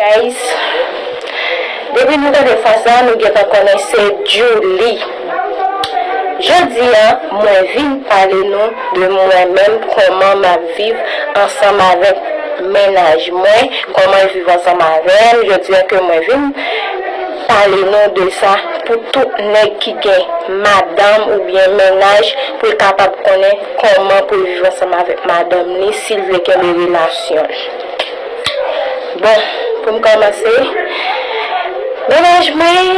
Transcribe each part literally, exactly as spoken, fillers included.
Guys, depi nou tande fraz la, nou gentan konnen se Djouly. Jodi a, mwen vin pale nou de mwen menm, kòman m ap viv ansanm avèk mennaj mwen, kòman l viv ansanm avè m. Jodi a ke mwen vin pale nou de sa pou tout nèg ki gen madanm oubyen mennaj, pou l kapab konnen kòman pou l viv ansanm avèk madanm li si l vle kenbe relasyon l. Bon, pou m kòmanse, mennaj mwen,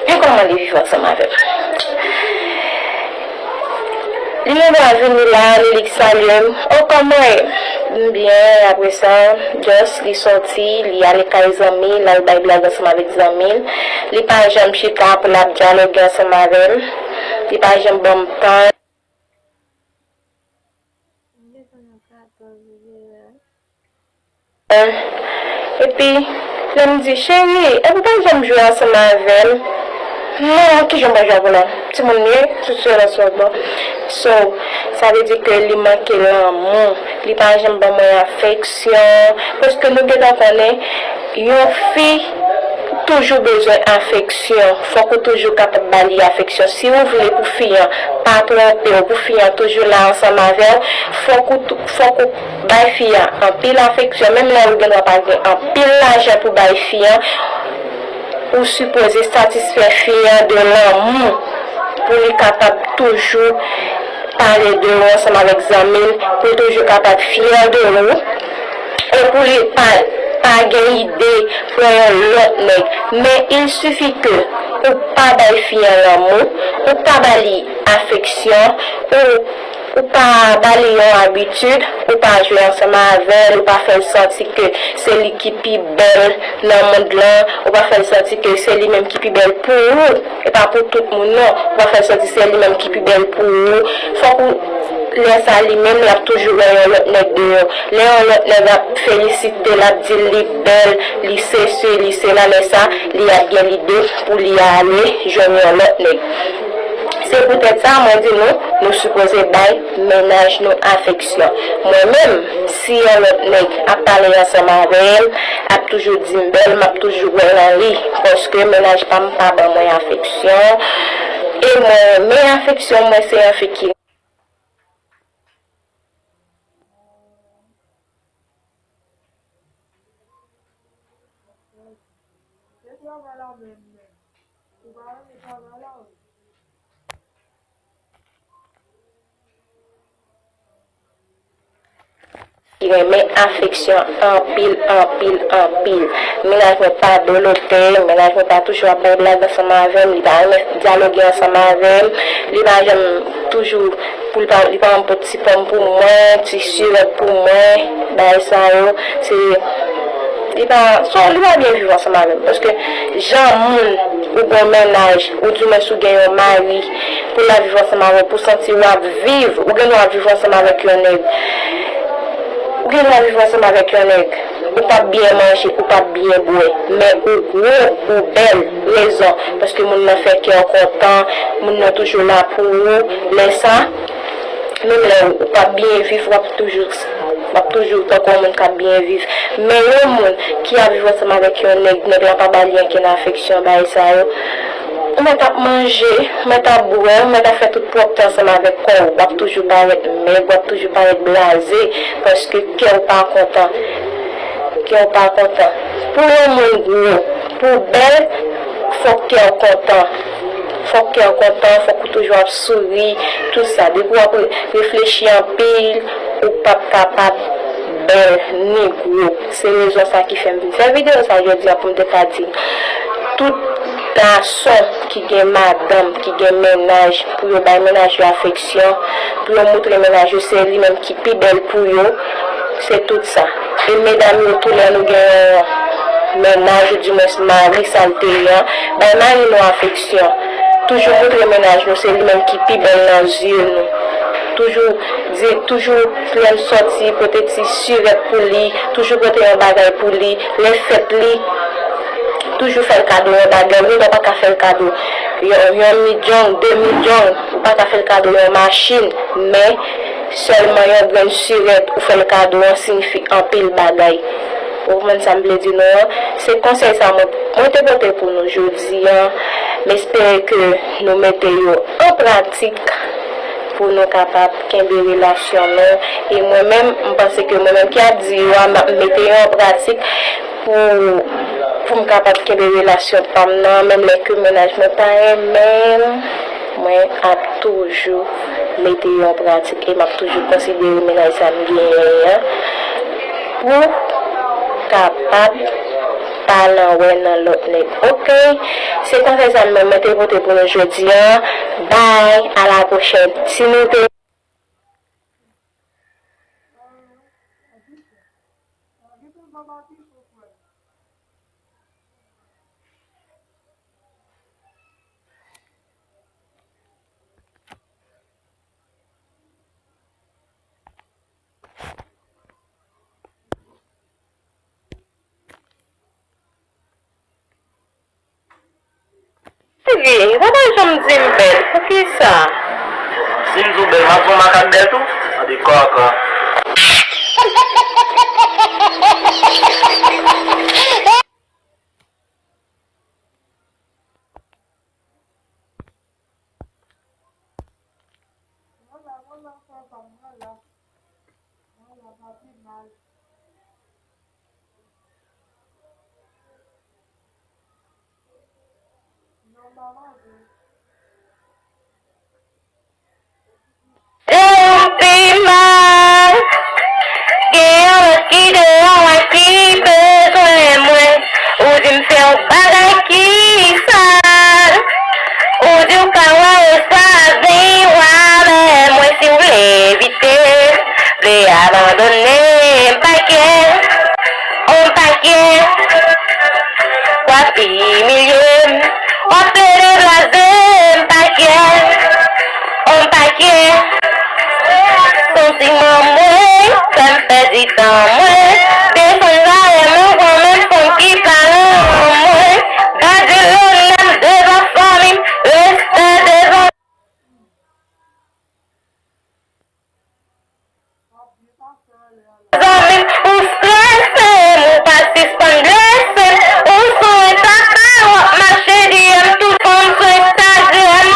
men kòman li viv ansanm avè m. Li gen dwa vini la, li, li salye m. Oh, kòman w ye? M byen, apre sa, just li sòti, li ale kay zanmi, l al bay blag ansanm avèk zanmi l. Li pa janm chita pou l ap dyaloge ansanm avè m. Li pa janm ban m tan. Epi, lè m di, cheri, epi w pa janm jwe ansanm avè m? Non, kijan m pa jwe avè w la? Timoun li ye, sou sèl ansanm bon. So, sa vle di ke li manke lanmou. Li pa janm ban mwen afeksyon. Paske nou gentan konnen, yon fi toujou bezwen afeksyon. Fòk ou toujou kapab ba li afeksyon. Si ou vle pou fi an pa twonpe w, pou fi an toujou la ansanm avè w, fòk ou tou-, fòk ou bay fi a anpil afeksyon, menm lè ou gen dwa pa gen anpil lajan pou bay fi an, ou sipoze satisfè fi an de lanmou pou li kapab toujou pale de ou ansanm avèk zanmi l, pou l toujou kapab fyè de ou, e pou li pa, pa gen ide pran yon lòt nèg. Men il sifi ke ou pa bay fi an lanmou, ou pa ba li afeksyon, ou Ou pa ba li yon abitid, ou pa jwe ansanm avè l, ou pa fè l santi ke se li ki pi bèl nan mond lan, ou pa fè l santi ke se li menm ki pi bèl pou ou, e pa pou tout moun non. Ou pa fè l santi se li menm ki pi bèl pou ou. Fòk ou, lè sa li menm, l ap toujou wè yon lòt nèg deyò. Lè yon lòt nèg ap felisite l, ap di l li bèl, li sesi, li sela, lè sa, li ap gen lide pou li ale jwenn yon lòt nèg. Se poutèt sa, mwen di nou, nou sipoze bay mennaj nou afeksyon. Mwen menm, si yon lòt nèg ap pale ansanm avè m, ap toujou di m bèl, m ap toujou wè nan li. Paske mennaj pa m pa ban mwen afeksyon. E mwen renmen afeksyon, mwen se yon fi ki Ki renmen afeksyon anpil, anpil, anpil. Mennaj mwen pa dolotè, mennaj mwen pa toujou ap bay blag ansanm avè m, li pa renmen dyaloge ansanm avè m, li pa janm toujou pou li pa, li pa janm pot ti pòm pou mwen, ti sirèt pou mwen, bagay sa yo, se, li pa, so, li pa byen viv ansanm avè m. Paske jan moun ou gen yon mennaj, oudimwens ou gen yon mari, pou l ap viv ansanm avè w, pou santi w ap viv, ou gen dwa ap viv ansanm avèk yon nèg. Ou gen dwa viv ansanm avèk yon nèg. Ou p ap byen manje, ou p ap byen bwè. Men ou gwo, ou bèl, rezon. Paske moun nan fè kè w kontan, moun nan toujou la pou ou. Lè sa, menm lè ou p ap byen viv, w ap toujou, w ap toujou tankou yon moun k ap byen viv. Men yon moun ki ap viv ansanm avèk yon nèg, nèg la pa ba li ankenn afeksyon, bagay sa yo, ou mèt ap manje, ou mèt ap bwè, ou mèt ap fè tout pwòpte ansanm avèk kò w. W ap toujou parèt mèg, w ap toujou parèt blaze, paske kè w pa kontan. Kè w pa kontan. Pou yon moun gwo, pou w bèl, fòk kè w kontan. Fòk kè w kontan, fòk ou toujou ap souri, tout sa. Depi w ap re-, reflechi anpil, ou p ap kapab bèl ni gwo. Se rezon sa ki fè m vin fè videyo sa jodi a pou m te ka di tout gason ki gen madanm, ki gen mennaj, pou yo bay mennaj yo afeksyon, pou yo moutre mennaj yo se li menm ki pi bèl pou yo, se tout sa. E medam yo tou, lè nou gen yon mennaj, oudimwens mari sa l te ye an, bay mari nou afeksyon. Toujou moutre mennaj nou se li menm ki pi bèl nan zye nou. Toujou di, toujou lè l sòti, pote ti sirèt pou li, toujou pote yon bagay pou li. Lè fèt li, toujou fè l kado yon bagay. Ou gen dwa pa ka fè l kado yon, yon midjong, de midjong, ou pa ka fè l kado yon machin, men sèlman yon grenn sirèt ou fè l kado an siyifi anpil bagay. Ou konprann sa m vle di nou an? Se konsèy sa mwen, mwen te pote pou nou jodi an. M espere ke nou mete yo an pratik pou nou kapab kenbe relasyon nou. E mwen menm, m panse ke mwen menm ki ap di yo a, m ap mete yo an pratik pou, pou m kapab kenbe relasyon pa m nan, menm lè ke mennaj mwen pa renmen m, mwen ap toujou mete yo an pratik e m ap toujou konsidere mennaj sa m genyen an pou kapab pa nan wè nan lòt nèg. Oke, se konsèy sa m mwen te pote pou nou jodi an. Bye, a la pwochèn. Si nou te Tigi, ou pa janm di m bèl, poukisa? Si m di w bèl, m ap di w makak bèl tou? Tande kòkò. Yon pi mal. Gen yon lòt ki deyò a ki bezwen mwen. Ou di m fè yon bagay ki sal. Ou di w ka wè espwa vin wè avè mwen si w vle evite. Vle abandone m pa kè. On pa kè. W ap imilye m. W ap plede blaze m pa kè. On pa kè. Santiman mwen fè m pèdi tan mwen. Desann la renmen w kanmenm fanm ki pa renmen mwen. Gade lè menm devan fanmi m. Respè devan zanmi m, ou strese m, ou pa sispann blese m, ou sou Instagram, w ap mache D M tout fanm sou Instagram.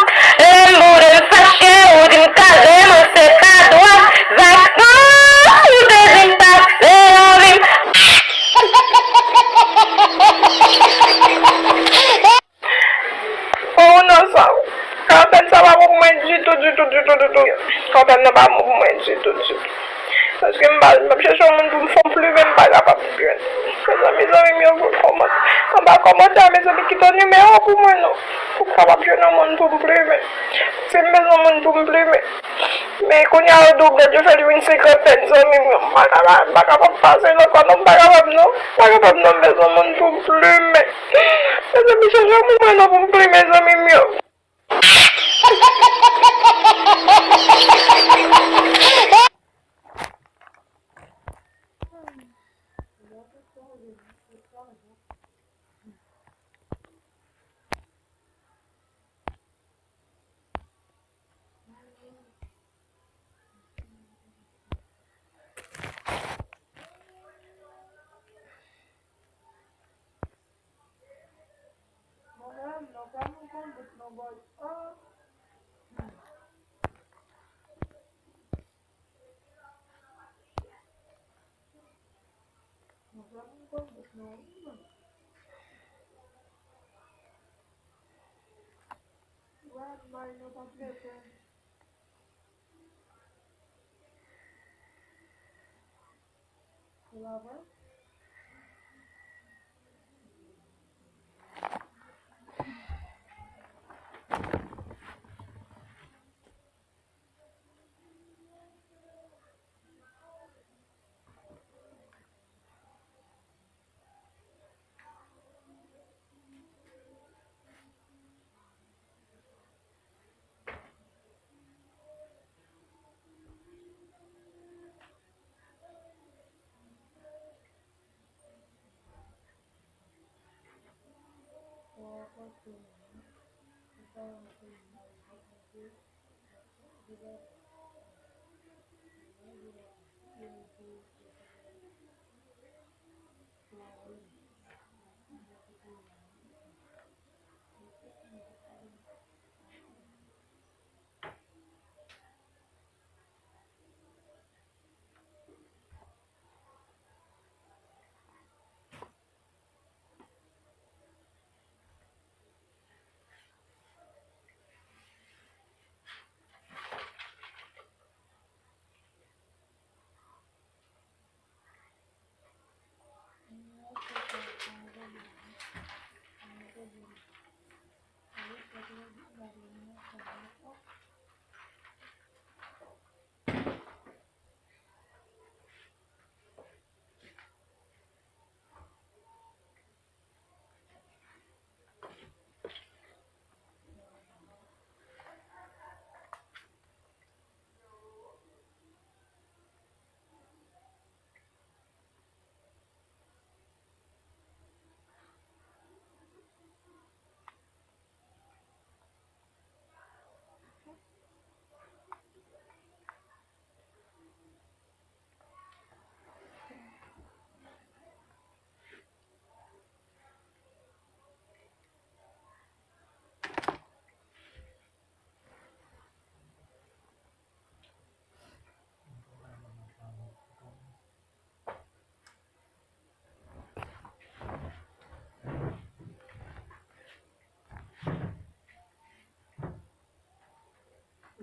Lè m boude m fache, ou di m kareman se pa dwa. Vakans ou te di m pase nan vi m. Oh non, sa. Karantèn sa pa bon pou mwen ditou, ditou, ditou, ditou. Karantèn nan pa bon pou mwen ditou, ditou. Paske m pa, m ap chèche yon moun pou m fè yon plimen, m pa kapab jwenn. Mezanmi, zanmi m yo, pou kòmante. Anba kòmantè a, mezanmi, kite yon nimewo pou mwen, non. Pou m kapab jwenn yon moun pou m plimen. Paske m bezwen yon moun pou m plimen. Men kounye a, yo di w Bondye fè l vin senkantèn, zanmi m yo. M pa kapab, m pa kapab pase l ankò, non, m pa kapab, non. M pa kapab, non, m bezwen moun pou m plimen. Mezanmi, chèche yon moun mwen non pou m plimen, zanmi m yo.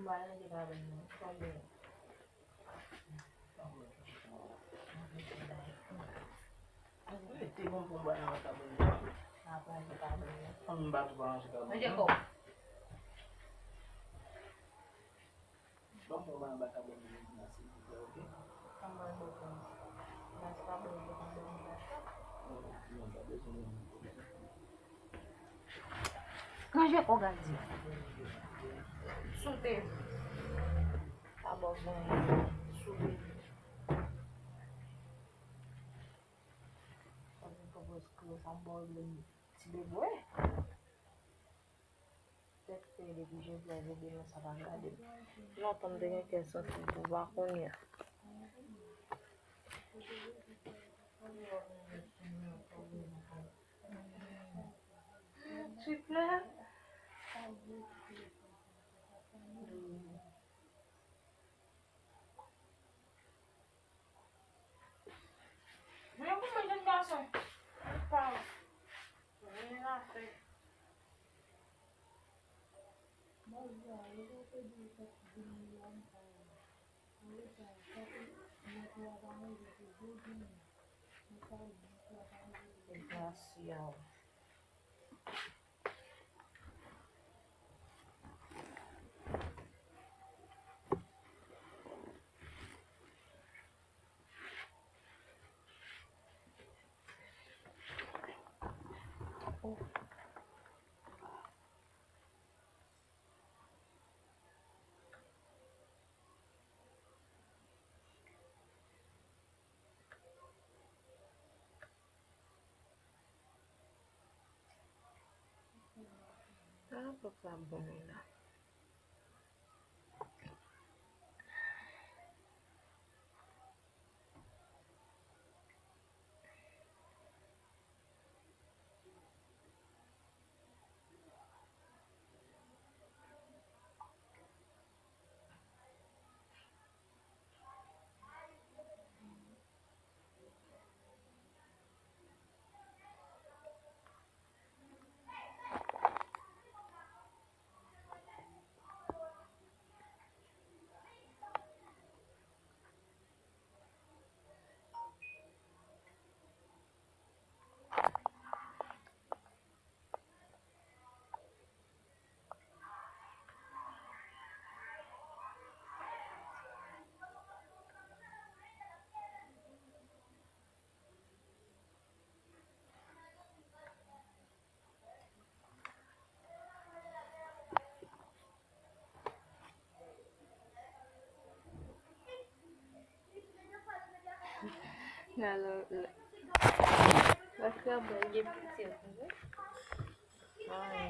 M pa ranje kabann nan. Konbyen? Rete bon pou m ba nan kabann nan. M ap ranje kabann nan. Ann ba tou pa ranje kabann nan. Ranje kò. Ban m pran anba kabann nan silvouplè, oke? Anba kabann. Mas pa bon pou kabann nan. Non, non, pa bezwen, non. Ranje kò, Gadi. Soute. Pa bon, bon. Soute. Sa vin kòmanse klo sa bò ti bebe. Tèt fè depi jodi a, jodi a sa pa gade m. Lontan m te gen kè sansib, ou pa kounye a. Siklè. Men pou mwen, jenn gason. Li pa renmen afè. Desgracia. Ah, papa bon la. Nan lè, lè, lè krab mwen gen piti wi. Ay.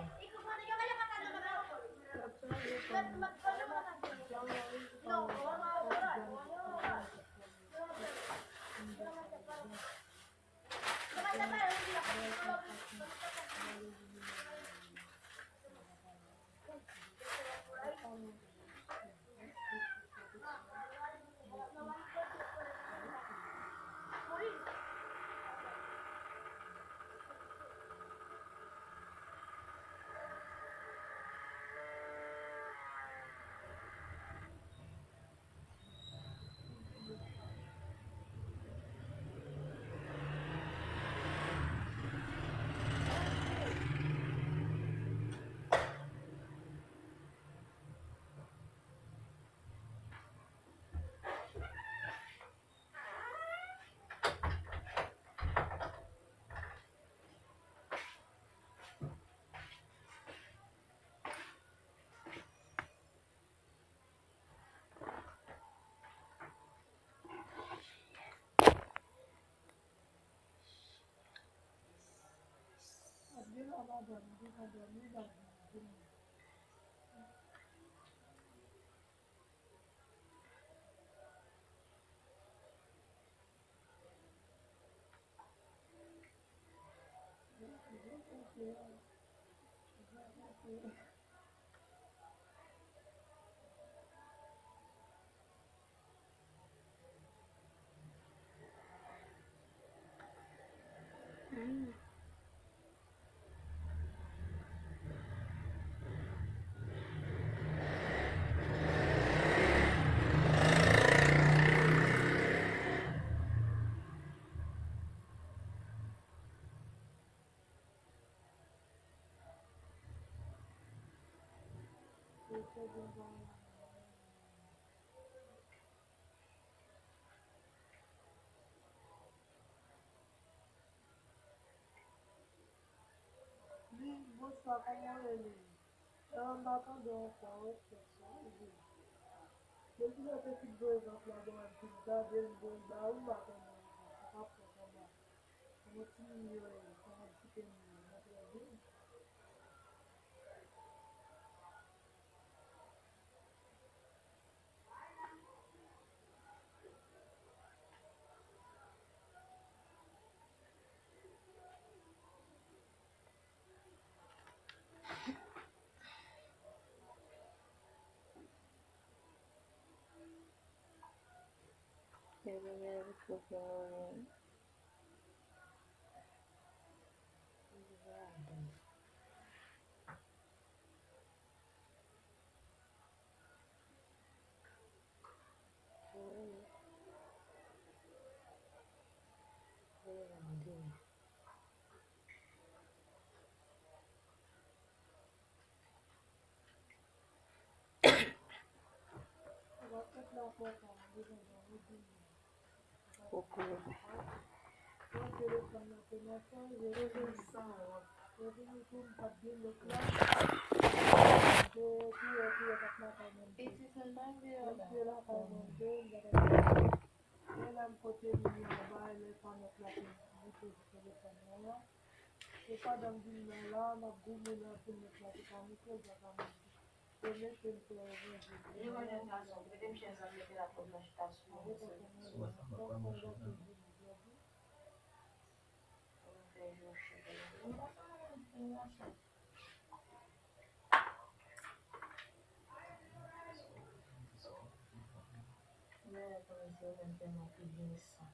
Li, bonswa, kòman w rele? Ewa, m pa tande w ankò, wi, chèf sa, wi. Depi lè te fin voye zòt la, bon, m fin tande l voye ba ou, m pa tande w ankò. Sa pa fè kòman. Kòman timoun yo ye? Kòman ti pè m yo? Yo trè byen? E pandan m vin nan la, m ap goumen nan pou nèt la te ka mete l pa ka mete. Yo mete m fè evanjil. Li mwen nan gason, mete m chèz la, mete la pou m nan chita sou mwen. Mwen fè yo chita. Mwen wè kòman se yo menm fè mwen pi byen san.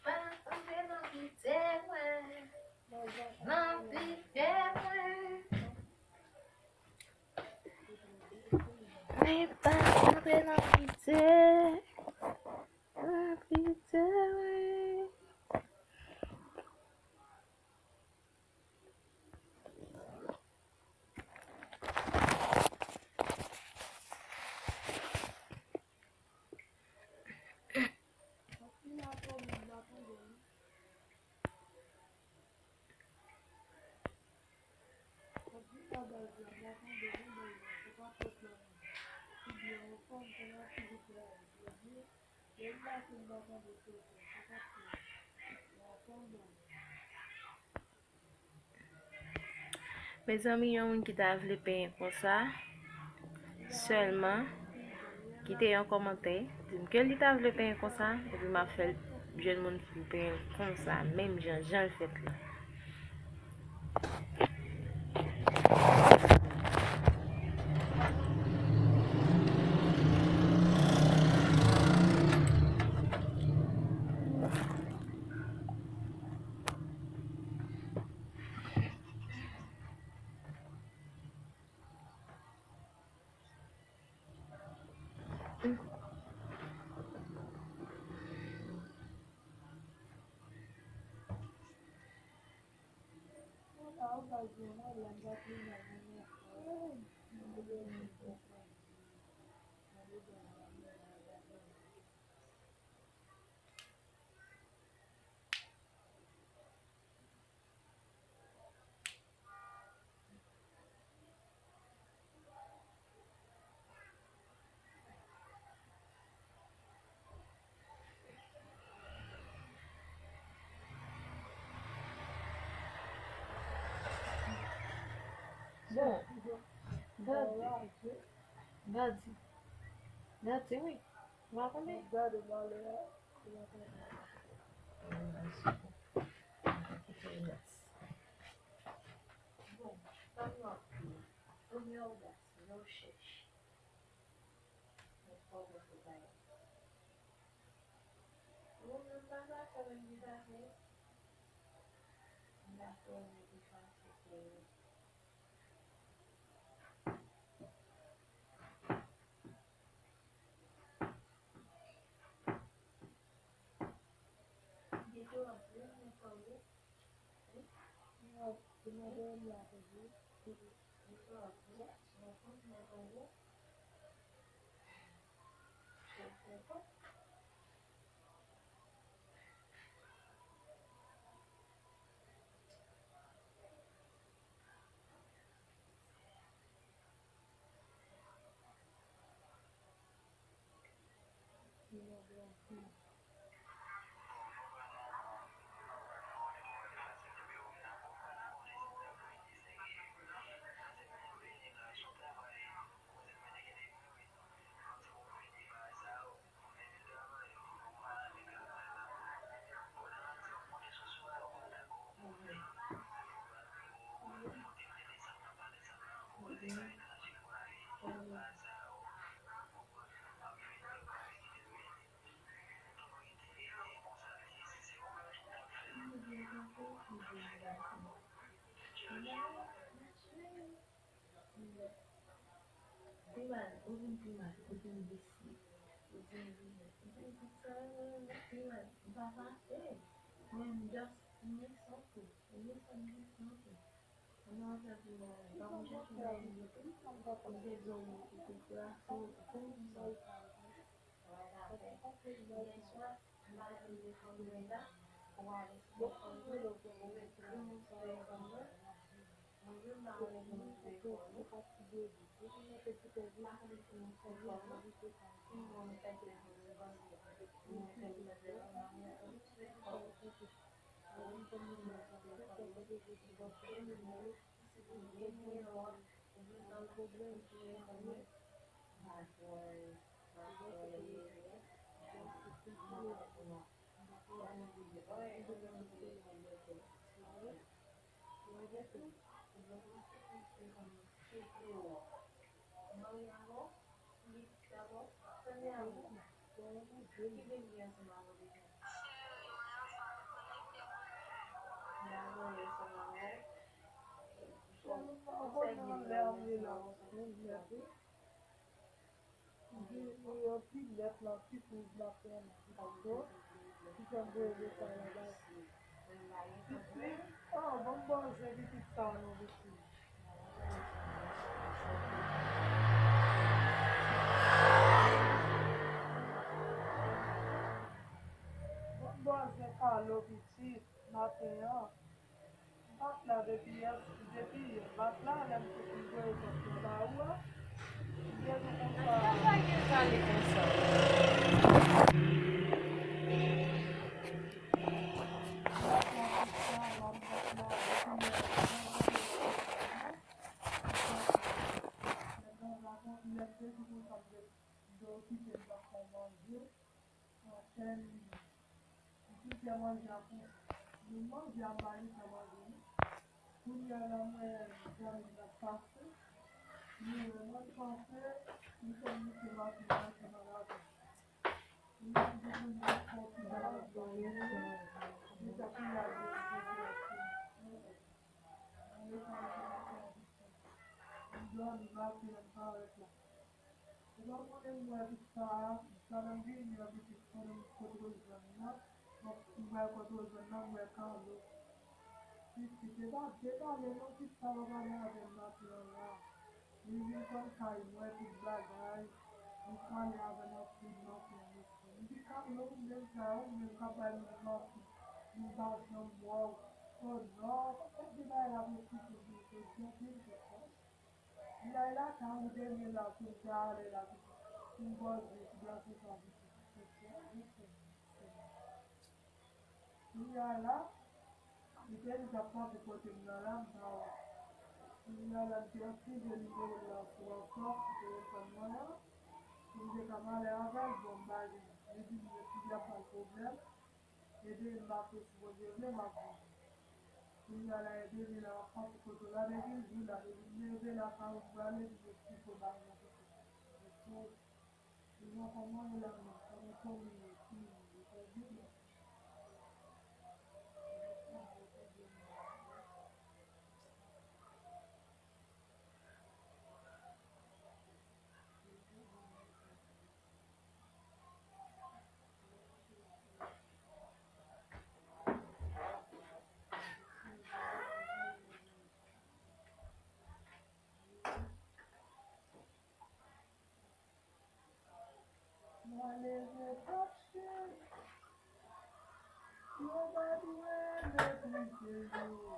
Pa antre nan pite mwen, nan pite mwen. Mwen pa antre nan pite, nan pite mwen. Mezanmi, yon moun ki ta vle penyen konsa sèlman, Kite yon kòmantè, di m ke li ta vle penyen konsa, epi m ap fè l jwenn moun ki pou penyen l konsa, menm jan, jan l fèt la. Bon, gade, gade, gade, wi. Ou pa konnen? Gade malè a. Bon, sa m ap di, premye odas, lè w chèche. Mwen pa dakò menm ki fache. Mwen pa dakò menm ki fache ke Pi mal, ou vin pi mal, ou vin visye, ou vin vile, ou vin tout sa, pi mal, m pa fache, men m just, m desann tou, m desann, m desann tou. Mwen ap di nou, pa konn chèche nan yon YouTube, m te di w, ou te plase, ou te konn sa. Yè swa, m pa te telefòn mwen la, ou ale sou telefòn mwen, ou ekri m sou telefòn mwen, mwen menm m pa konn ekri moun sou telefòn mwen, m pa konn ekri moun sou telefòn mwen, si m konn fè telefòn mwen, m konn fè telefòn mwen, m konn fè telefòn mwen, Yon ti lèt nan ti kouz maten an, ki fè m voye mesaj la bay. Pitit, oh, ban m bòzè pitit sa non, pitit. Ban m bòzè kalo pitit maten an. M pa t la depi yè, depi yè. M pa t la, lè m te fin voye tèt mwen ba ou a. M te di konsa. Sa pa gen pale konsa. Em, m fin fè manje a pou nou manje a, m ba li fè manje wi. Kounye a la, m wè zanmi m nan pase. Li wè mwen, m panse li fè m moute maten an ansanm avè m. Li di pou li fè yon ti bagay pou mwen. Li ta pou lage yon ti bagay. M rete ansanm avè m. M dòmi maten an, m parèt la. Ou pa konnen m wè tout sa a, pandan m vini an pitit, pandan m kote w jwenn nan, m ap, m wè kote w jwenn nan, m wè Carlo. Pitit, e pa, e pa pale non, pitit sa pa pale avè m maten an la. Li vin konn kay mwen, tout bagay. Li pale avè m anpil maten an, mesye. M di, Carlo, ou menm sa, ou menm k ap bay moun manti. M pa janm wè w. O non, pa fè bagay la pou pitit, mesye. Jodi m te fè. Li ay lakay ou te gen la pou l te ale la pou, pou m poze ti gason sa pitit. Kounye a la, li te di l ap pase kote m nan la, m pa wè. Kounye a la, m te aktive nimewo l la sou WhatsApp, sou telefòn mwen an, pou m te ka pale avè l, bon, m pa gen. Li di m, mesye, y ap bay pwoblèm. Ede m mache, si Bondye vle, m ap vini. Kounye a la, ede m la, m ap pase kote w la, depi l di w la, depi m leve la, sa ou prale, m esplike w bagay la, mesye. Mesye, li nan kòman e la menm, kòman fanmi yo, ti moun yo, sa yo byen pase. Mwen leve fache, yo pa dwe meprize yo.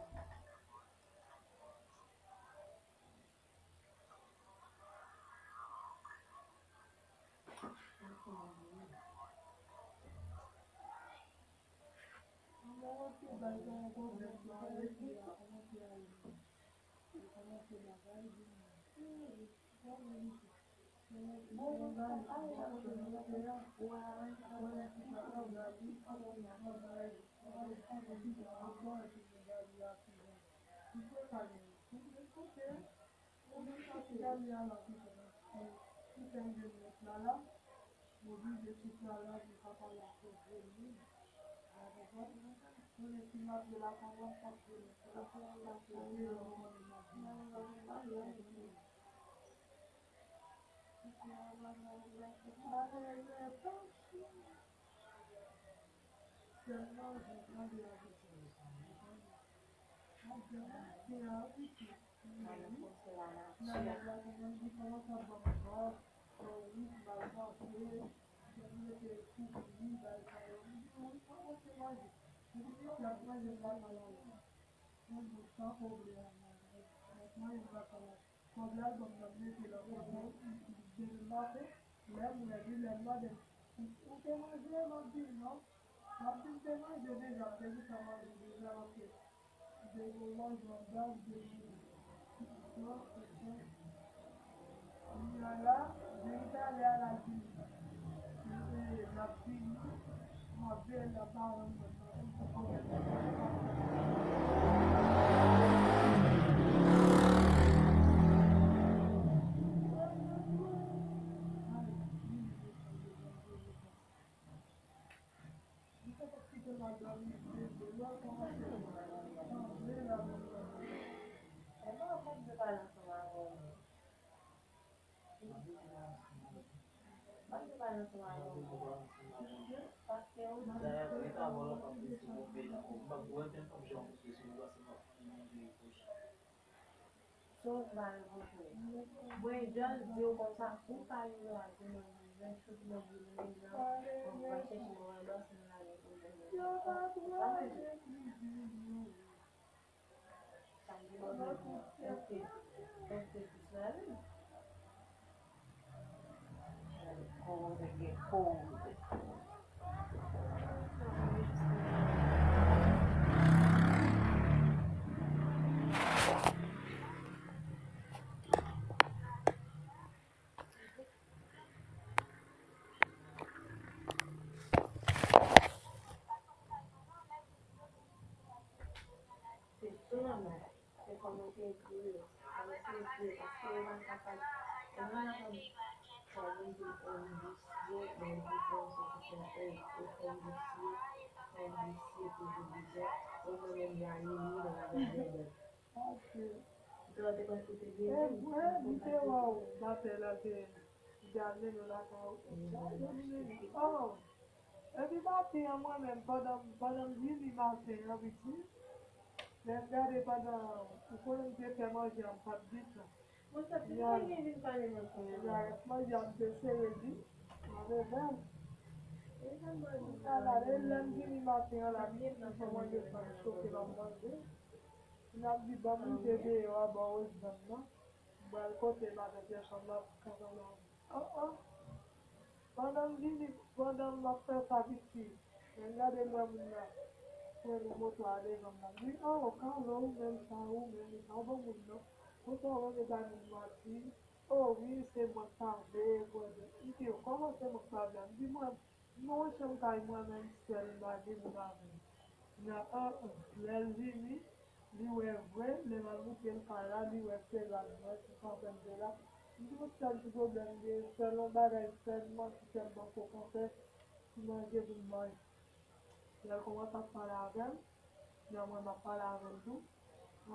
Mwen te bay sa yon pwoblèm nan ale, kòmanse ale. Kòmanse bagay, vin. Bon, sa pa yon pwoblèm nan te a. Mwen ti travay, mwen travay, mwen travay, mwen travay, mwen travay. Mwen travay. Mwen travay. Ou menm sa ki gade a la, ki fè, ki fè m vin met la la, m oblije sou sa la pou m ka pale ak yon gwo moun. Ou konprann? Konnen si m ap ye la, kòman m ap ye la? Paske se yon moun m ap viv. Ou konprann? Malere pa chou. Sèlman, jan m tande a, se sa. Mwen te maten an, wi, wi. Nan lè la, kòman m di, kòman sa ban m kò, wi, m al panse, jan m rete kouvri, bagay sa yo. M di, wi, kòman se manje? Epi, misye ap manje m lakay la, wi. Mwen di, sa kouvri a, manje m lakay la. Kòb la l ban m nan, m mete l an poch mwen, m demen maten, lè m wè li, lè l mande m, ou te manje? M ap di l non. M ap di m te manje deja, m te gentan manje deja, paske m te gen yon manje anndan, m te manje. Kounye a la, depi talè a l al vini. L ap vini. Mwen jan di w konsa, ou pa rive a di mwen, mwen chèche mwen, mwen lòs mwen ale pou mwen. Mwen menm, se kòm yo te ekri yo, kòm yo te ekri yo, paske yo pa kapab, e menm avan sa, yo di, o, visye, men yo di, o, se ki fè, o, o, fè visye, fè visye, toujou bizè, o, mwen menm, rayi li, nan lavi mwen. Paske, e vre, li te wè w maten la, te gade nou lakay ou, sa, yo vin di, o, epi maten an, mwen menm, pandan, pandan m vini maten an, pitit, lè m gade pandan, ou konnen m te fè manje an, m pa t di tan. Mwen santi m te gen vin pale mwen konn. Mwen te sere li, mwen revè l. Mwen ta gade, lè m vini maten an la, m te nan fè manje, m choke l ap manje. N ap di, ban m rive deyò a, bò Wozann nan. M pral kote madan Pyèchòm la pou ka pale avè l. O, o. Pandan m vini, pandan m ap fè sa, pitit, lè m gade m wè moun nan, mwen gen moto a devan m nan. M di, o, Carlo, ou menm sa, ou menm, ou pa bon moun non. Poutèt ou renmen bay moun manti. O wi, se mwen k pa vle, brother. M di, kòman se mwen k pa vle? M di, mwen, m nan yon chanm kay mwen menm sèl, m pa gen moun avè m. Nan an, lè l vini, li wè vre, lè m al moutre l kay la, li wè se rad mwen, se kanpè m te la. M di, yon sèl ti pwoblèm m gen, sèl yon bagay, sèl manti, sèl banko kanpè, ti manje pou m manje. Lè l kòmanse ap pale avè m, lè mwen m ap pale avè l tou,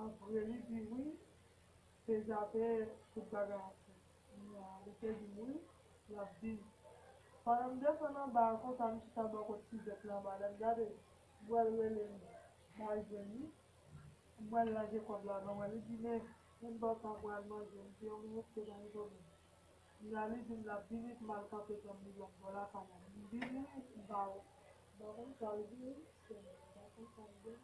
apre li di wi, se jape tout bagay ap fèt. Li te di m wi, l ap vini. Pandan m desann anba a konsa, m chita bò kot tizèt la anba, lè m gade, m wè l rele m, m pa jwenn li. M wè l lage kòb la ban mwen, li di, men, men bò sa pou al manje. M di, o, men oke, pa gen pwoblèm. Kounya li di m l ap vini pou m al kanpe tann li lòt bò lakay la. M vini, m pa wè. M pa konn sa l vini, m pa konn sa l vini.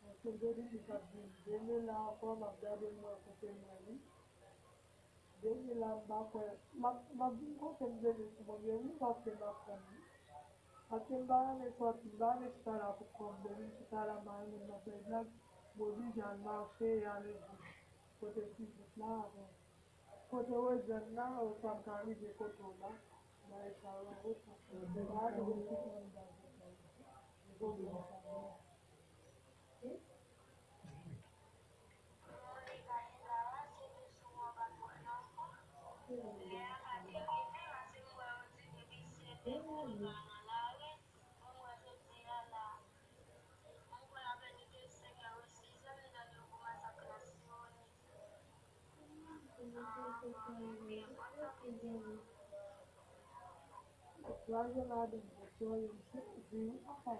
Paske m te di m li t ap vini. Demen la ankò, m ap gade m wè kote m wè li. Demen la, m pa kwè. M ap, m ap vin konte m demen sou Bondye, wi, paske m ap tann li. Paske m pa renmen sòti, m pa renmen chita la pou kò m. Depi m chita la, m pa renmen m ap fè blag, m oblije al mache e ale jwenn kote tizèt la avè kote Wozèn nan, oswa m ka rive kote w la. Bagay sa yo, yo sa. M pa renmen m chita anndan zòn nan. Pwoblèm sa yo. Lage ladan, bòs yo, yo, m sezi wi, papa.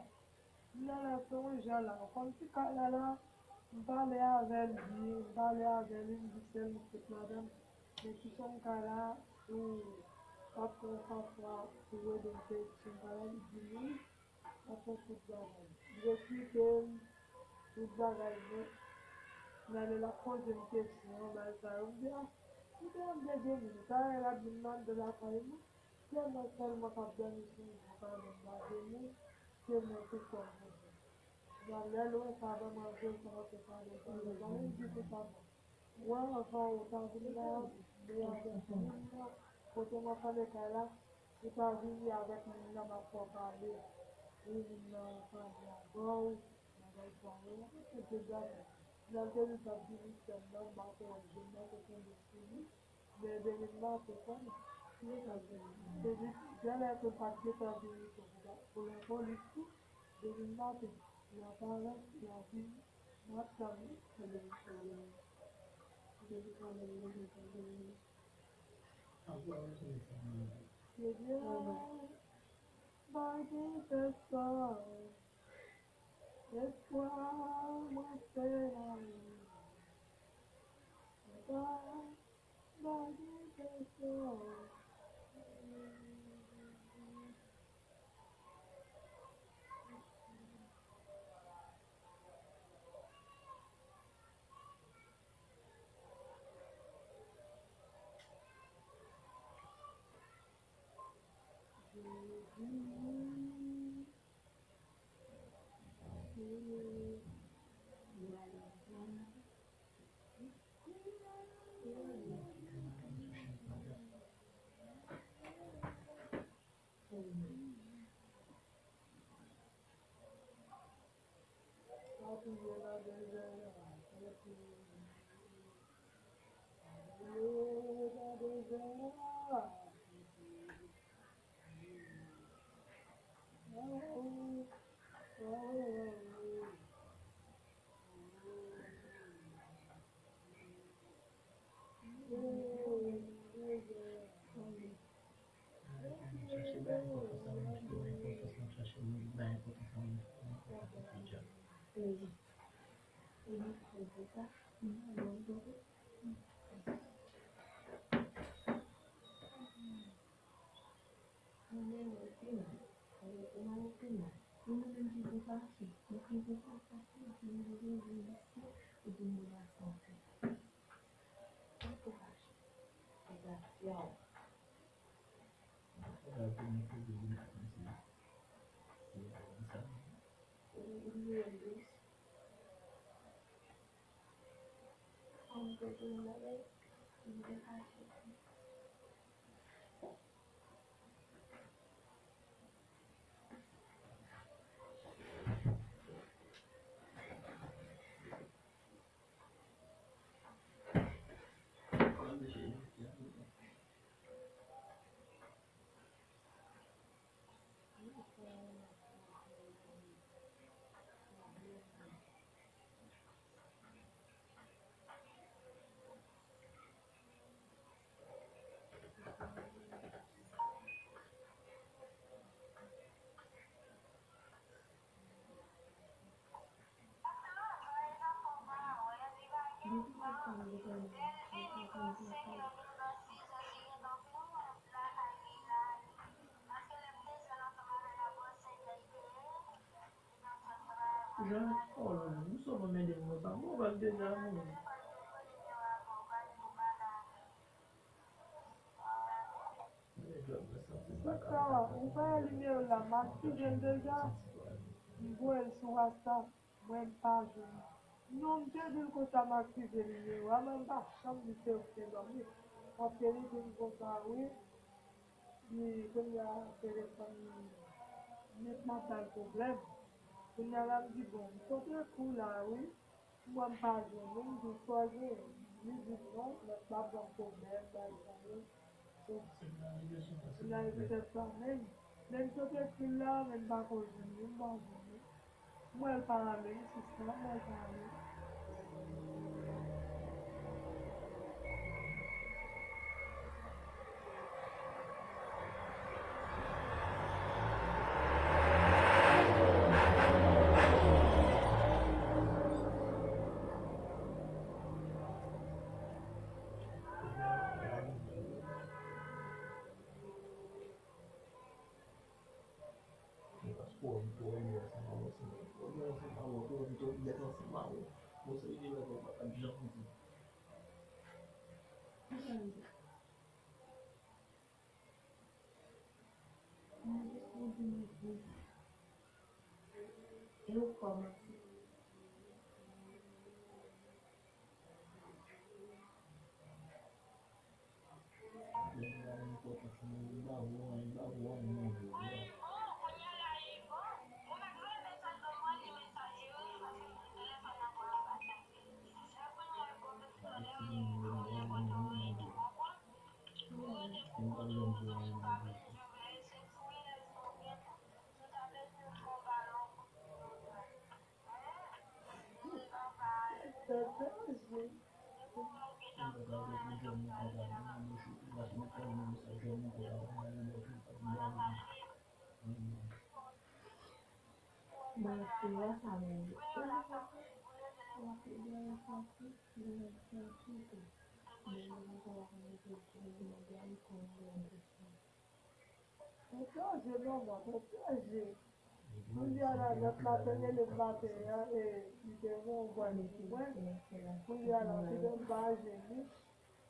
M nan lè se yon jan la, ou konn ti kay la la, m pale avè l byen, m pale avè li, m di sèl m fout ladan l. Men ti chanm kay la, ou p ap pran sa fwa pou ede m peye ti chanm kay la, li di m wi, m ap fè tout bagay. Li eksplike m tout bagay nèt. Nan lè l ap poze m kesyon, bagay sa yo, m di, a, m te ap dege moun. Sa e l ap vin nan de lakay mwen. Se mwen sèlman k ap dòmi sou yon bò pa lè m pa vini, se mwen tout kò m poze. Nan lè lwen sa, vrèman, vre, sa mwen te pale, pale, pale, m di se pa bon. Wè, anvan ou ta vin la, men avèk moun nan, kote mwen fèmen kay la, ou ta vini avèk moun nan, m ap fè w pale, wi, moun nan pale avè w, bagay sa yo, se de bagay. Lè l te di l t ap vini sèm nan, m pa te wè l, m pa te tonbe sou li. Men demen maten kòman? Li pa vini. Se li, genlè ke l pa t gentan vini tou pou, pou lapolis tou. Demen maten, li aparèt, li ap vini. M ap tann li. Demen maten, li gentan vini. Ebyen, pa gen pèsonn. Espwa mwen se nan ou. Pa, pa gen pèsonn. Jan, oh non, non, nou sot mwen mande m konsa. Mwen wè l deja, mwen. Sista, ou pa wè nimewo la, m aktive l deja. M voye l sou WhatsApp, mwen m pa jwenn. Non, m te di l konsa m aktive nimewo a, men m pa janm di se ou ki te ban m li. Paske li di m konsa, wi. Li, kounye a, telefòn li, nèt la bay pwoblèm. Kounye a la, m di, bon, m kontre kou la, wi. M wè m pa jwenn li, m di, "Fò jwenn." Li di, "Non, nèt la ban m pwoblèm, bay sa yo." Kounye a, li petèt pa menm. Men m sot ekri l la, men m pa ko jwenn li, m pa jwenn li. Mwen pa ale, sista, mwen pa ale. Paske w wè m twò ri ansanm avè w, se mwen. W wè m ansanm avè w, twò ri, twò ri bèt ansanm avè w. Bon, se li ki lè w pa t ap janm di. E ou kòmanse. Pwoteje, manman, pwoteje. Kounye a la, lòt la te rele m maten an, e li te gen yon vwa li pou mwen. Kounye a la, m kite m pa jwenn li.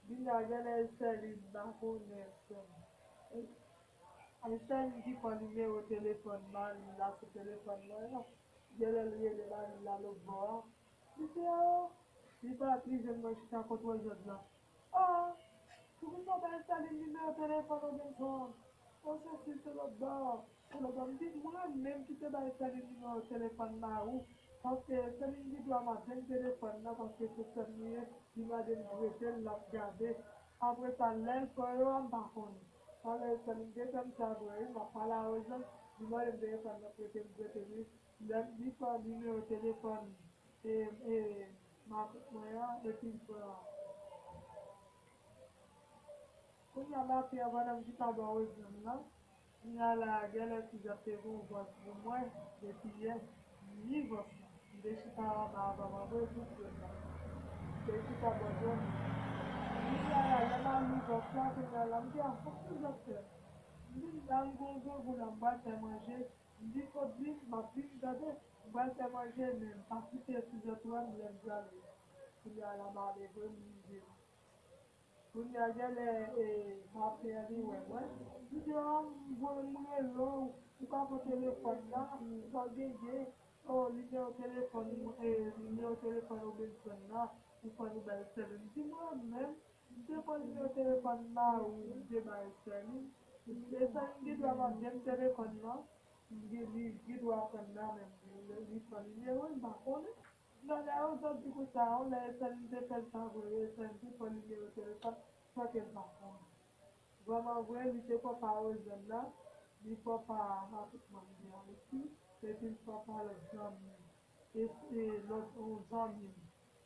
Kounye a, genlè Estèline, m pa konnen Estèline. E Estèline ki pran nimewo telefòn mari l la sou telefòn mwen an. Genlè l rele mari l la lòtbò a. Li di, "Oh," li pati, li jwenn mwen chita kote w jwenn la. "Oh, poukisa w pa enstale nimewo telefòn ou gentan? Oh, se si se lòtbò, se lòtbò." M di, "Mwen menm ki te bay Estèline nimewo telefòn mari w, Paske se li m ki dwe ap jwenn telefòn nan, paske se sè m li ye, li mande m prete l, l ap gade. Apre sa, lè l pran yo a, m pa konnen. Talè sè m gentan m sa vre wi, m ap pale a Rosann, li mande m telefòn nan prete m, prete li. Lè m li pran nimewo telefòn e, e, matant mwen an, epi l pran. Kounye a maten an, pandan m chita bò Rosann nan, kounye a la, genlè Suzette te gen yon vòs pou mwen, depi yè, m li vòs la. M te chita anba a, anba a, anba a, tout zòn nan. M te chita bò zòn nan. Kounye a la, lè m al li vòs la, kounye a la, m di, "A, sa Suzette fè?" M vin la, m gen yon grangou la, m pral fè manje. M di, "Fout vin, m ap vin, tande, m pral fè manje, men m pa kite Suzette wè m lè m prale." Kounye a la, m ale vre, m rive. Kounye a, genlè, e, maten an, li wè mwen. Li di, "A, m voye m rele w, ou ka pran telefòn nan, sa w genyen, o, nimewo telefòn, e, nimewo telefòn Robinson nan, ou fè nou bay sè li." M di, "Mwen menm, m te pran nimewo telefòn mari w, m te bay sè li. E sè li ki dwe ap ap jwenn telefòn nan, m gen, li, li dwe ap pran nan men m, li, li pran nimewo l, m pa konnen." Nan lè yo sot di konsa, yon lè Esen te fè l sa vre, Esen te pran nimewo telefòn, fòk el pa konnen. Vrèman vre, li te pran pa Rosann nan, li pran pa matant mwen de Ayiti, epi l pran pa lòt zanmi m. E, e lòt yon zanmi m,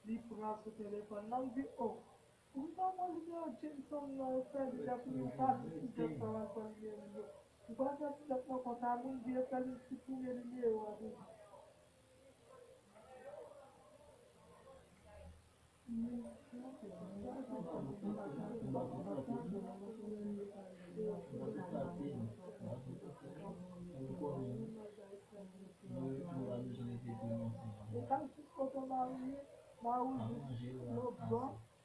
li pran sou telefòn nan, m di, "O, poukisa w pran nimewo Jameson nan, ou fè li tankou ou pa di Suzette sa w al pran nimewo l yo? Ou pa fè Suzette nan konsa, moun di Esen li siprime nimewo a deja." Ou ka jis kote mari ye, mari w jis lòt bò,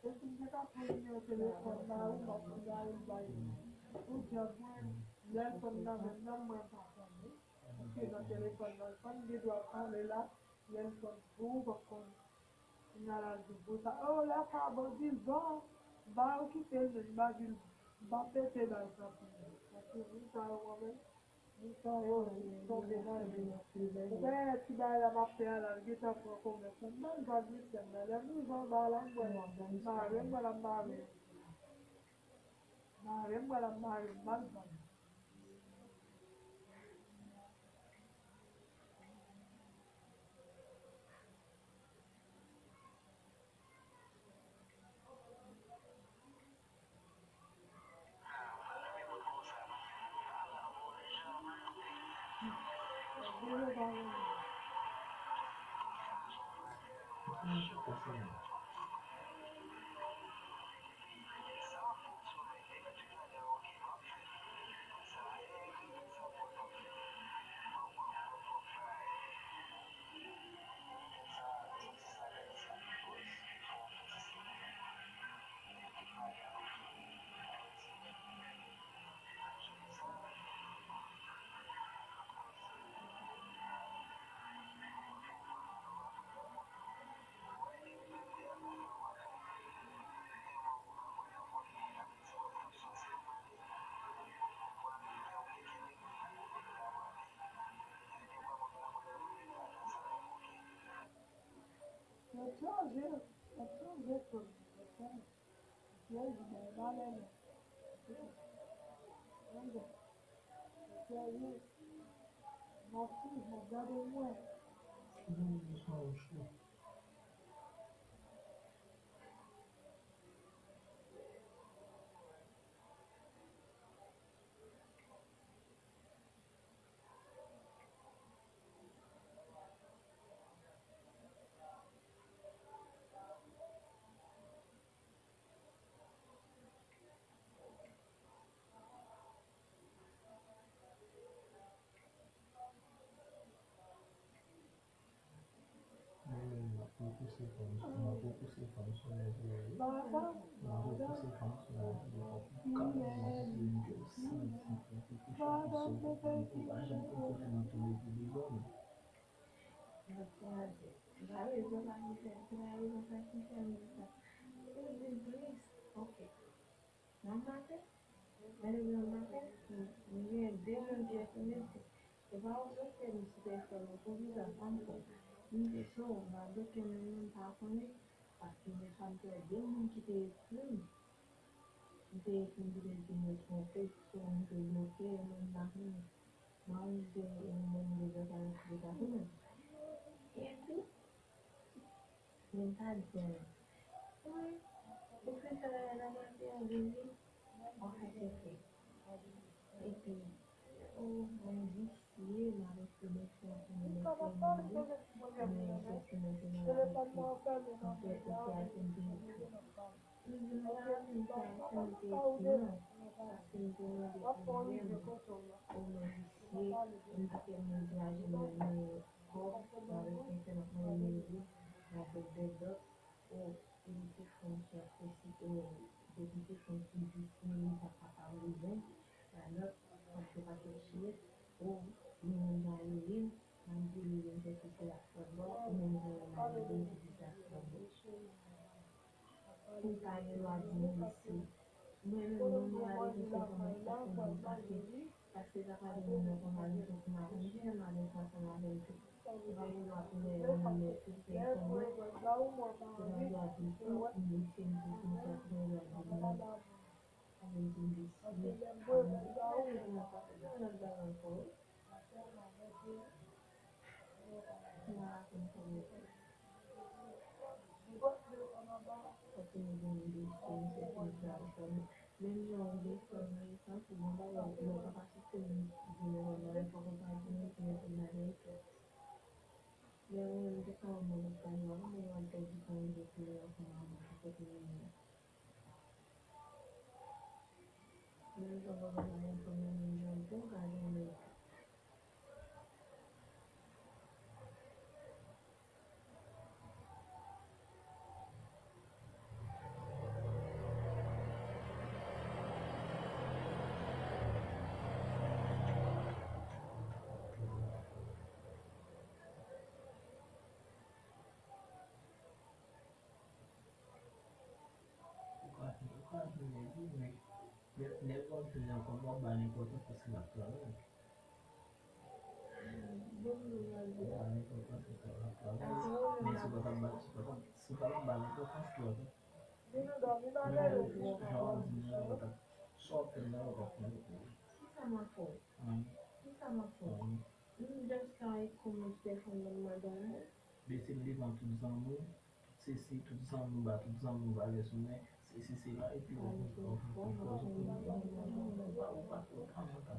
epi m te ka pran nimewo telefòn mari w, m ap di mari w bay ou djab mwen, lè l konn nan men m nan, mwen pa konnen. Paske nan telefòn nan, l konn gen dwa pale la, lè l konn pou ou, w ap konn. Kounye a la, l di pou sa, "O, lè sa a, bon, di bon, ba yo kite l, men m pa di l, m pa pete bay sa pou li." Paske moun sa yo, mwen menm, moun sa yo, tonbe nan li. Ou wè ti bagay la m ap fè a la, l gentan pran kòmès. M pa l vag, mesye, men lè m rive anba la, m wè l mare, m wè l ap mare. Mare, m wè l ap mare, m pa l vag. Yo chanje, yo chanje kòd, yo chanje. Yo di bay malè non. Yo chanje. Yo chanje. M ap swiv, m ap gade mwen. Mwen menm, m ap repouse fanm, m ap repouse fanm sou mwen pou yo. M ap repouse fanm sou mwen pou yo, pou yo ka manje m, pou yo santi, pou yo touche m, pou yo santi m, pou yo pa janm konpòte m tou epi devan m. Gade, se pa rezon sa ki fè, se pa rezon sa ki fè m di sa. Se Biblis. Ok. Nan maten, lè m nan maten, m gen de moun ki S M S, se pa ou sou fè m sou telefòn nan, poukisa, sa m fè? M te cho, m pa bloke moun, m pa konnen, paske dèfwa m te wè de moun ki te ekri m. M te ekri m, m te di m te twonpe, so m te bloke, men m pa konnen. Mwen menm, m te, mwen menm, m te bloke avèk bloke avèk mwen. Epi, men m pa di anyen. Wi, ou fè sa la, la, la, la, vini, ou fè se fè. Epi, ou, mwen visye, m avèk tout bèf la, mwen fè manje, mwen fè ti manje la, epi, anfèt, epi, a, se m te ekri. M di, m pa renmen sa, se m te ekri an, paske m te mande pou m renmen. O mwen visye, m pa fè m dekouraje, mwen renmen kòb, m avèk fè fè m ap mande legliz, m avèk dèdòt, o, e li te fè yon ti apresye, o, depi te fè yon ti visye, li pa ka pa bezwen, la nòt, paske pa fè chye, o, li menm jan li, m ap di li, li fè sesi ak fòt bò, ou menm jan li, m ap di li, li fè sesi ak fòt bò. Ou pa gen dwa di m isit. Mwen menm, non, mwen ale konsa pou mwen sa pou mwen pase. Paske sa pa gen moun nan konsa, li fè pou mwen konn jan m ale ansanm avè l tou. Ou pa gen dwa pou mwen, mwen, mwen, tout pèsonn, non. Ou pa gen dwa di tou, m mesye, m sesi, m sa, ou pa gen dwa di m non. Sa vle di m mesye. Sa vle di m mesye, mwen pa gen lòt bagay ankò. Menm jan w gen fanmi, santi yon bagay, lè w pa pa site moun ki vin nan yon bagay, fòk ou pa di moun ki nan yon bagay tou. Lè ou menm, ou te ka wè moun ap pale, ou menm w al pèdi fanmi w pou lè w fanmi w pou kote moun nan. Menm jan w pa ka pa gen fanmi w, menm jan tou w ka gen moun. Ou ka, ou ka jwenn nèg wi, men nèg, nèg w ap jwenn nan kòman w ba l enpòtans paske l ap travay. Ou ba l enpòtans paske l ap travay. Men si w pa t ap ba, si w pa t ap, si w pa t ap ba l enpòtans twòp, jan w di nan w pa t ap, sa w ap fè nan w pa t ap fè l pou ou. Kisa m ap fè w? Kisa m ap fè w? M just ka rekonèt pèsonn nan madanm mwen. Bese m devan tout zanmi w. Se si tout zanmi w ba tout zanmi w valè sou mwen, se si se la, epi w ap vin fè w vin fè w koze pou mwen, ou pa, ou pa, ou pa, ou pa, ou pa, ou pa.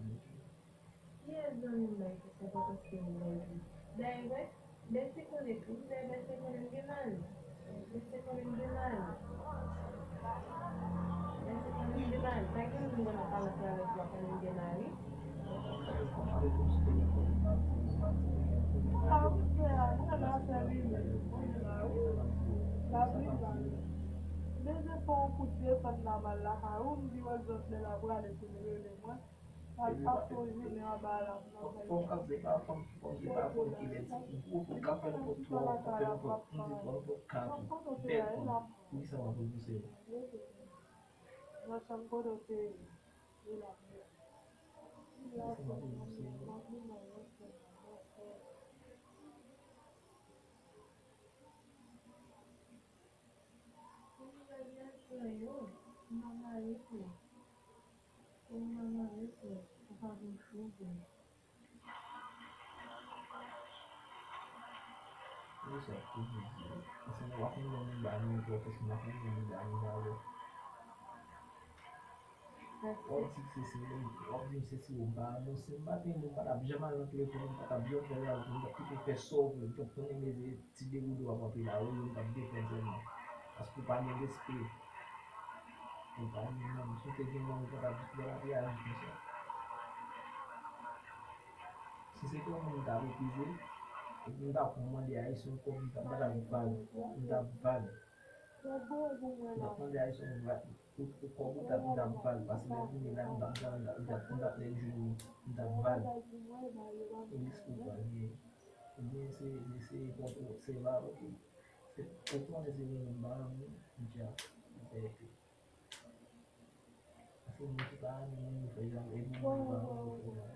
Kiyès zanmi m bay plis enpòtans ke ou bay li? Dayè, bèse konnen tou, dayè bèse konnen m gen mari. Bèse konnen m gen mari. Bèse konnen m gen mari. Pa gen moun mwen ap pale ansanm avèk ou a konnen m gen mari. Sa ou fè a, mwen la fè li menm. Mwen la wi. Gabriel, Beze fè yon kout desann nan mal lakay ou, m di w zòt lè l ap prale pou l rele mwen. L ap pase yon jounen anba a l ap travay. Fò m ka se pa fanm, fò m se pa fanm ki lè ti ou, ou ka fè nenpòt twa, ou ka fè nenpòt, m di twa, nenpòt kat ou. Bèl fanm. Poukisa w ap repouse l? Nan chanm kote w te ye. Wi, sa tou di di. Paske nou pa konn moun ba nou enpòtans, nou pa konn moun ba nou valè. W ap di m se si, w ap di m se si, w pa anonse, m pa te moun, m pa t ap janm al nan telefòn, m pa t ap janm fè lavou, m t ap pito fè sa w vle, m t ap konnen mezi ti degoudon w ap antre lari, m t ap defann sèlman. Paske w pa gen respè. Ou pa gen manm, si w te gen manm, ou pa t ap, ou pa t ap reyaji konsa. Si se te yon moun m ta meprize, epi m ta pran mande Ayisyen yon kòb, m ta, m pa t ap vag, m t ap vag. M t ap mande Ayisyen yon va-, yon, yon kòb ou t ap, m t ap vag, paske lè vini la, m t ap, m t ap, m t ap, m t ap lè jouni, m t ap vag. E riske ou pa gen. Ebyen, se, se, se, se va, ok. Se, ou konnen se moun m pa renmen, m dja, m fè epi. Paske moun ki pa renmen moun, yo fè jan, epi moun ki pa renmen, yo fè jan.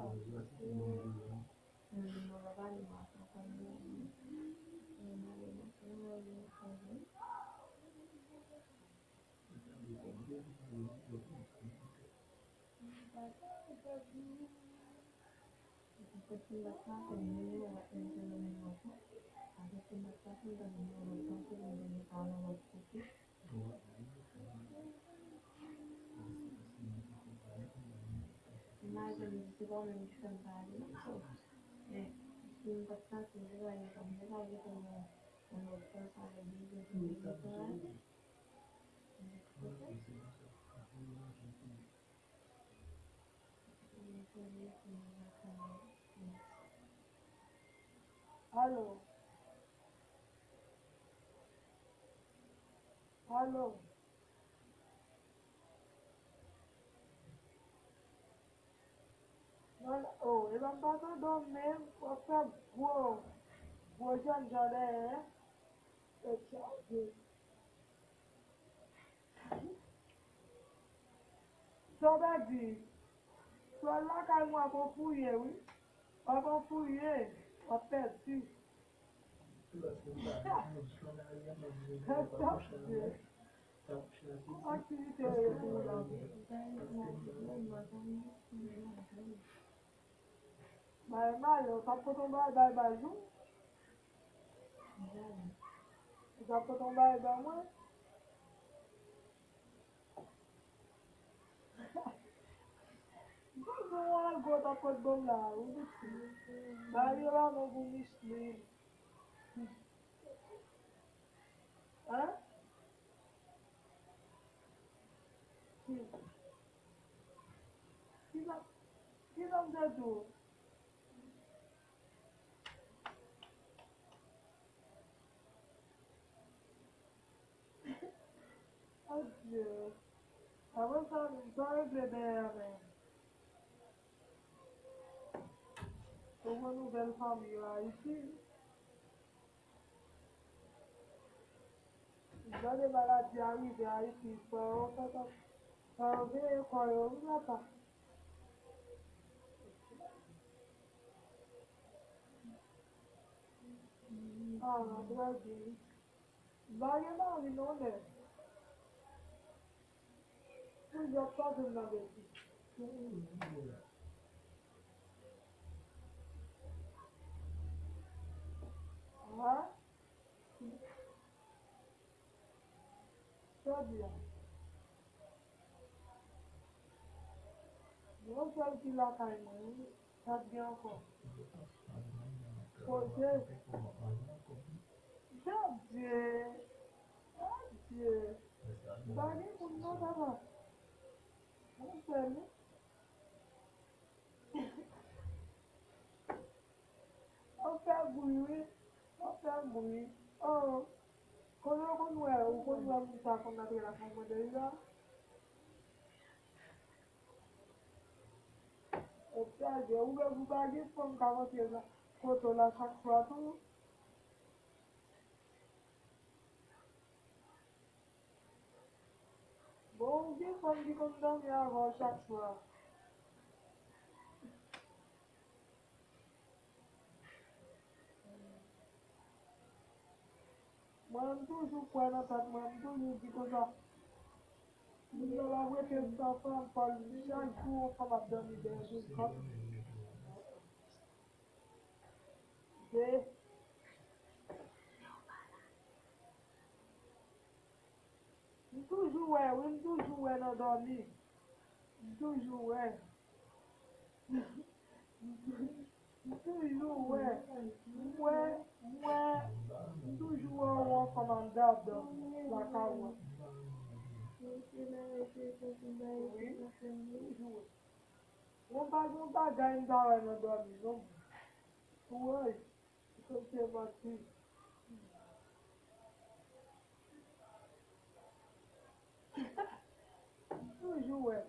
Se pa mwen ki fè m pale, so, men si m pa t pase, m te pral gen tan, m te pral gen tan nan yon lòt plas avèk Jezi, m te pral gen tan avèk. Alo? Alo? Non, oh, e pa m pa tande w menm, w ap fè gwo, gwo jènjan dèyè. Tèt chaje. Sa w ta di? Sou al lakay mwen, w ap fouye, wi. W ap fouye, w ap pèdi. Aktivite yo ye pou ou la. Bay mal, ou t ap pote yon bagay bay baz ou? Ou t ap pote yon bagay bay mwen? Mwen al gwo ta pot bon la, ou di. Mari la non pou Micheline. Hein? Kisa, kisa m te di w? Adye. Apre sa, sa regle dèyè a menm. Ou wè nouvèl fanmi yo Ayiti. Jan de maladi a rive Ayiti, fò yo fè tan, fò yo veye kò yo, wi papa. Ah, m ap rele. M pa gen mari non, nèg. Poukisa w ap pase m nan betiz? Ah? Sa w di a? Yon sèl ki lakay mwen, wi. Sa k gen ankò? Kote? Adye! Adye! M pa gen moun non, papa. Yon sèl, wi. Ou fè bri, wi. Ou fè bri. Oh. Kote w konn wè, ou konn wè moun sa konn antre lakay mwen deja? Ou chaje, ou menm ou pa gen fanm k ap antre nan kote w la chak swa tou? Bon, ou gen fanm ki konn dòmi avè w chak swa. Mwen, m toujou kwè nan tèt mwen, m toujou di konsa, moun nan l ap rete san fanm, fò l, chak jou yon fanm ap dòmi dèyè do l. De. M toujou wè, wi, m toujou wè nan dòmi. M toujou wè. M toujou wè. M wè, m wè, m toujou wè yon fanm anndan ap dòmi lakay mwen. Wi, m toujou wè. Mwen pa gen yon bagay m pa wè nan dòmi, non. Woy, se manti. M toujou wè.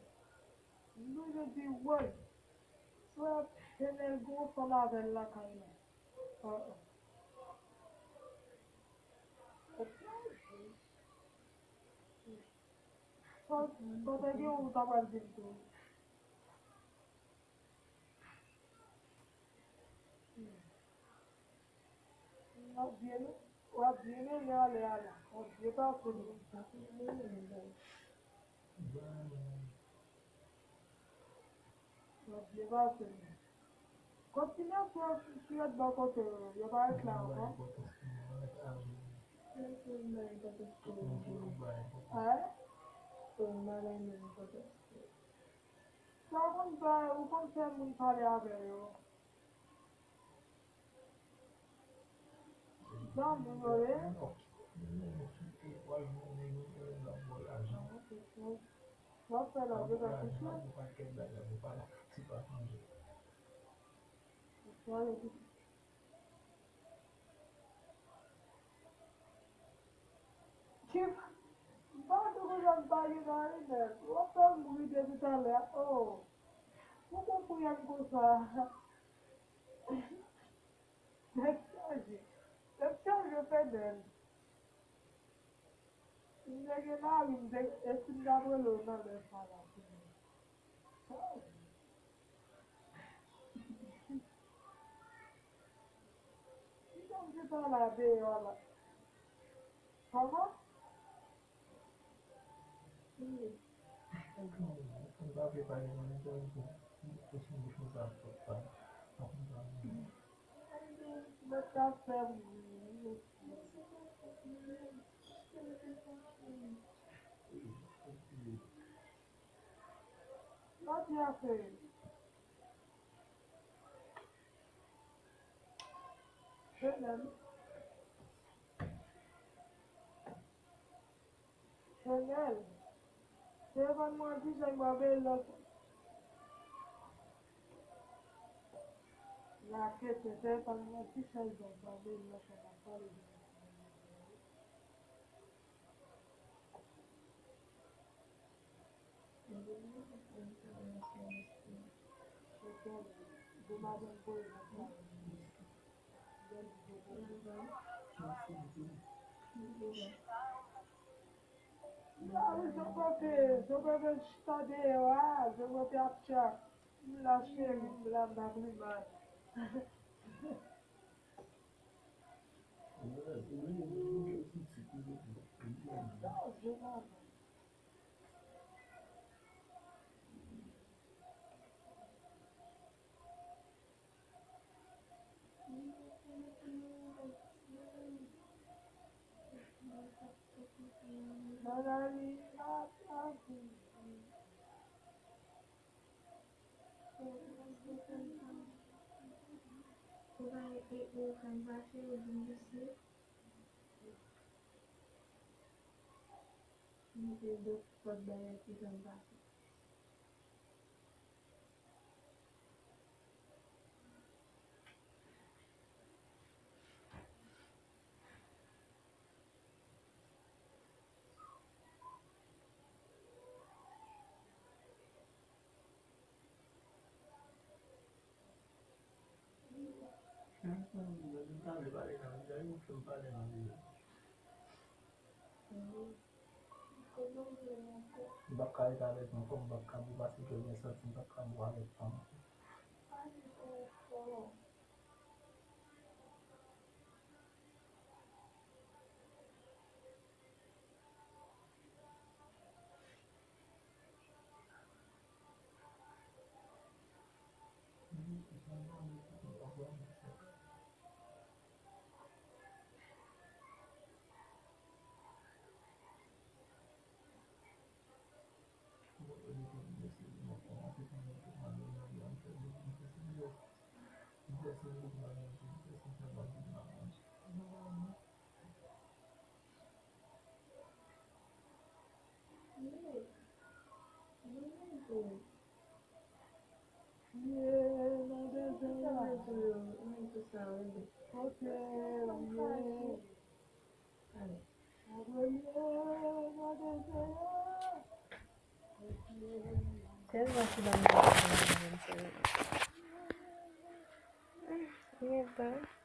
M toujou di, woy, frè, genlè l gen yon fanm avè l lakay la. Ah, ah. Sa, sa te gen ou ta pral di m tou. W ap byen, w ap byen mennen anlè a la. W ap byen pase li. W ap byen pase li. Kot ti mesye ki ret bò kote w yo? Yo pa ret la ankò? Hein? Sa w konn fè, ou konn fè moun pale avè yo. Zanmi yo ye. W ap fè lòt yo fè kouche. Ki, m pa di w konsa m pa gen mari nèt. W ap fè m ri depi talè. Oh. Ou konprann konsa. Nèt chaje. Nèt chaje fè nèl. Si m te gen mari, m te, e si m t ap rele w nan lè sa la, Senyè? Kisa m te pale deyò la? Kòman? Wi. Mwen pa vle pale nan mitan, mwen konn bouch mwen sa, pa, pa konn sa. Mwen ta fè m. Lòt yè se Chanèl. Chanèl. Telefòn mwen an, ti jan mwen bèl lòt. Rakèt, telefòn mwen an, ti jan mwen bèl lòt, mwen ap pale de Zobote, Zobote chita deyò a, Zobote ap tchak. M la cheri, m la m pa plimal. Ou pa e ou fè m fache, ou di m disi. Mete do pòt bagay ki fè m fache. M p ap ka rete avèk nou ankò, m p ap ka bwè paske ke gen santi m p ap ka bwè avèk fanm. Tèlman ti bann bagay sa yo menm, sè yo. Gen tan.